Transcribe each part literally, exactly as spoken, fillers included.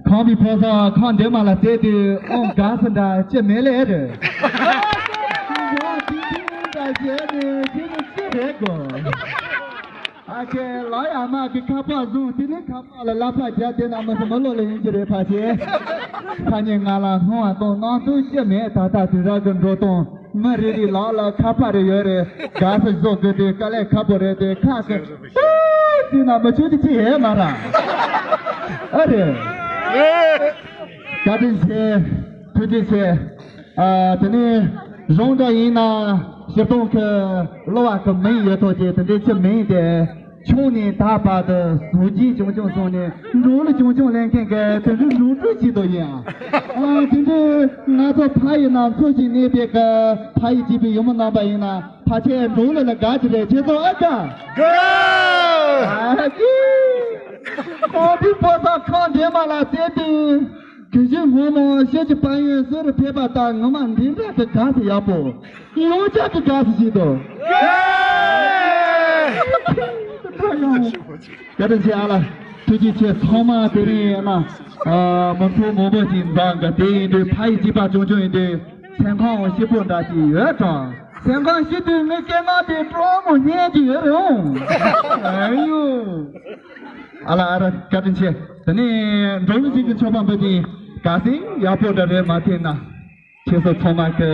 ཕམ་པའི་ཕོ་གསར་ཁང་འདྲེ་མ་ལ་བལྟས་དུས་ཨང་དགའ་སུ་འདྲ་ཅི་མེད་ལེ་རེད། ཡང་དེ་ཚོ་འདྲ་བྱས་ནས་ཁྱོད་ཚོ་ཅི་རེད་གོ། ཨ་ཁེ་ལ་ཡ་མ་གི་ཁ་པར་བཟུང་དེ་ནི་ཁ་པར་ལ་ལབ་ཕ་རྒྱ་དེ་ན་མ་སུ་མ་ལོ་ལ་ཡིན་གྱི་རེད་ཕ་ཆེ། ཁ་ཉིན་ང་ལ་སྣང་བ་དང་སྣང་ཚུལ་ཅི་མེད་ད་ལྟ་དུས་རབས་ཀྱི་འགྲོ་སྟངས། མི་རེ་རེ་ལག་ལ་ཁ་པར་རེ་ཡོད་རེད། དགའ་སུ་བཟོ་དགོས་དེ་དཀའ་ལས་ཁག་པོ་རེད་དེ་ཁག་གི་ཨེ་ཟེར་ན་མི་ཆོད་དེ་ཅི་ཡས་མ་ར། ཨ་རེད། བཀའ་དྲིན་ཆེ། ཐུགས་རྗེ་ཆེ། ཨ་དེ་ནས་རང་འདྲ་ཡིན་ན་སྤྱིར་བཏང་གི་གློ་བ་གི་མིང་ཡོད་ཐོག་ཅེས་དེ་འདྲའི་ཆེ་མིང་དེ། ཆུང་ནས་ད་བར་དུ་བཟོ་རྒྱུ་ཆུང་ཆུང་སོང་ནས་འགྲོ་ལ་ཆུང་ཆུང་ལེན་མཁན་གྱི་དེ་འདྲའི་འགྲོ་སྤྲོད་བྱེད་དོ་ཡིན། ཨ་དེ་འདྲའི་ང་ཚོ་ཕ་ཡི་ནང་འཚོ་ཞིག་གནས་པའི་གི་ཕ་ཡི་སྐྱིད་པའི་ཡུལ་མི་རྣམ་པ་ཡིན་ན་ཕ་ཆེ་འགྲོ་ལ་ལ་དགའ་གི་རེད་ཁྱེད་ཚོ་ཨ་དགའ། དགའ། ཨ་ཀི། ཁོང་དེ་ཕོ་ས་ཁང་འདྲེ་མ་ལ་བལྟས་དུས། དེ་བཞིན་སྔོན་མ་ཤེས་ཀྱི་དཔལ་ཡོན་གསོ་རུ་ཕེབས་པ་དང་ངོ་མ་འདི་འདྲ་གི་དགའ་སི་ཡག་པོ། ཡོངས་ཁྱབ་ཀྱི་དགའ་སི་ཞིག་ཏུ། བཀའ་དྲིན་ཆེ་ཨ་ལ། ཐུགས་རྗེ་ཆེ་ཚང་མ་དེ་རིང་ཡིན་ན། མང་ཚོགས་མང་པོ་ཞིག་འཛོམས་འདུག་དེ་ཡིན་དུས་ཕ་ཡི་སྐྱིད་པ་བྱུང་བྱུང་ཡིན་དུས་སེམས་ཁམས་སྐྱིད་པོ་འདྲ་ཞིག་ཡོད་དྲ། སེམས་ཁམས་སྐྱིད་དུས་ངའི་སྐད་ངག་དེ་སྤྲོ་མོ་སྙན་གྱི་ཡོད་རུང་། ཨ་ཡོ། ཨ་ལ་ཨ་ར་བཀའ་དྲིན་ཆེ། དེ་ནས་འགྲོ་ལུགས་ཅིག་གི་མཆོད་པ་འབུལ་ཏེ་དགའ་སེང་ཡག་པོ་འདྲ་རེད་མ་ཐེན་ན། ཁྱེད་ཚོ་ཚང་མ་གི་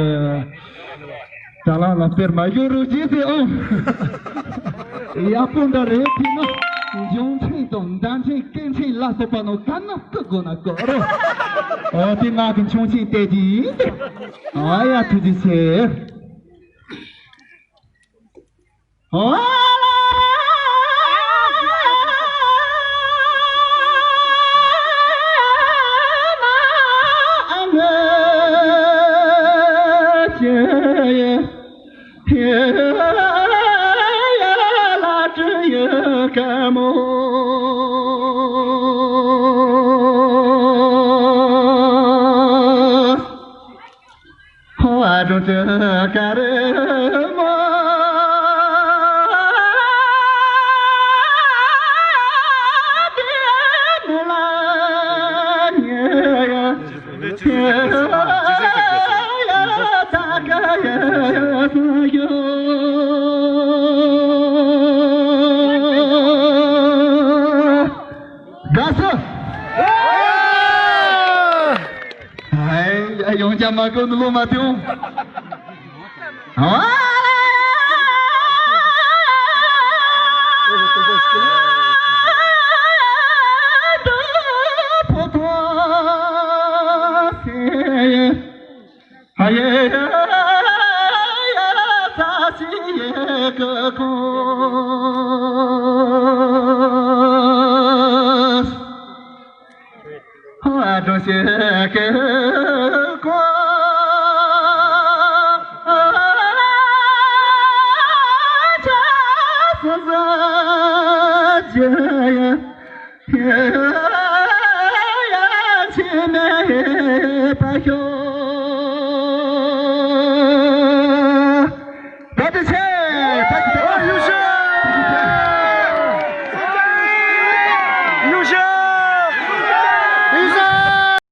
དྲ་ལམ་ལ་དཔེར་མ་ཡོད་རུ་ཅི་ཟེར་ཨང་། ཡག་པོ་འདྲ་རེད་ཐེན་ན། འབྱུང་འཕྲིན་དང་མདའ་འཕྲིན་སྐད་འཕྲིན་ལ་སོགས་པ་ནང་ག་ན་བསྐུ་དགོས་ན་བསྐུ་རོ། ཨོ་དེ་ང་གི་ཆུང་ཆེན་བལྟས་ཀྱི་ཡིན། ཨ་ཡ་ཐུགས་རྗེ་ཆེ། དགའ་སོ། ཨའི་ཡ་ཡོང་ཅག་མ་གོ་ནུ་ལོ་མ་ཐེའུ།